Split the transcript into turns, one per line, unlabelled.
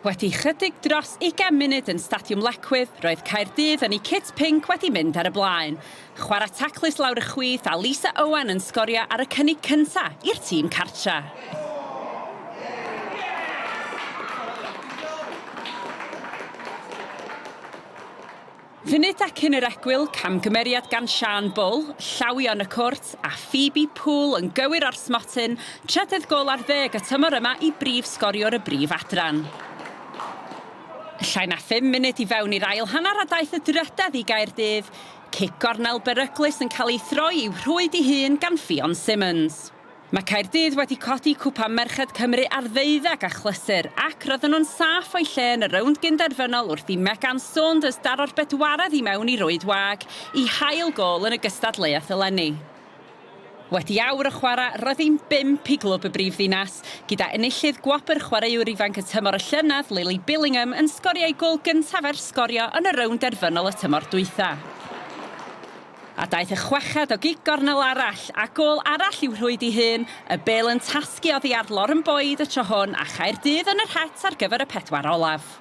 Wedi chydig dros 20 munud yn Stadiwm Lecwydd, roedd Caerdydd yn eu cit pinc wedi mynd ar y blaen. Chwarae taclus lawr y chwith a Lisa Owen yn sgorio ar y cynnig cynta' i'r tîm cartra. Funudau cyn yr egwyl, camgymeriad gan Siân Bull, llawio yn y cwrt, a Phoebe Poole yn gywir o'r smotyn, trydedd gôl ar ddeg y tymor yma i brif sgoriwr y brif adran. Llai na phum munud i fewn i'r ail hanner a daeth y drydedd i Gaerdydd, cic gornel beryglus yn cael ei throi i'w rhwyd ei hun gan Ffion Simmons. Mae Caerdydd wedi codi Cwpan Merched Cymru ar ddeuddeg achlysur ac roedden nhw'n saff o'u lle yn y rownd gyn-derfynol wrth i Megan Saunders daro'r bedwaredd i mewn i rwyd wag i hail gôl yn y gystadleuaeth eleni. Wedi awr o chwarae, roedd hi'n bump i glwb y brifddinas, gyda enillydd gwobr Chwaraewr Ifanc y Tymor y llynedd, Lily Billingham, yn sgorio ei gôl gyntaf ers sgorio yn y rownd derfynol y tymor dwytha. A daeth y chweched o gig gornel arall, a gôl arall i'w rhwyd ei hun, y bêl yn tasgu oddi ar Lauren Boyd y tro hwn a Chaerdydd yn yr het ar gyfer y pedwar olaf.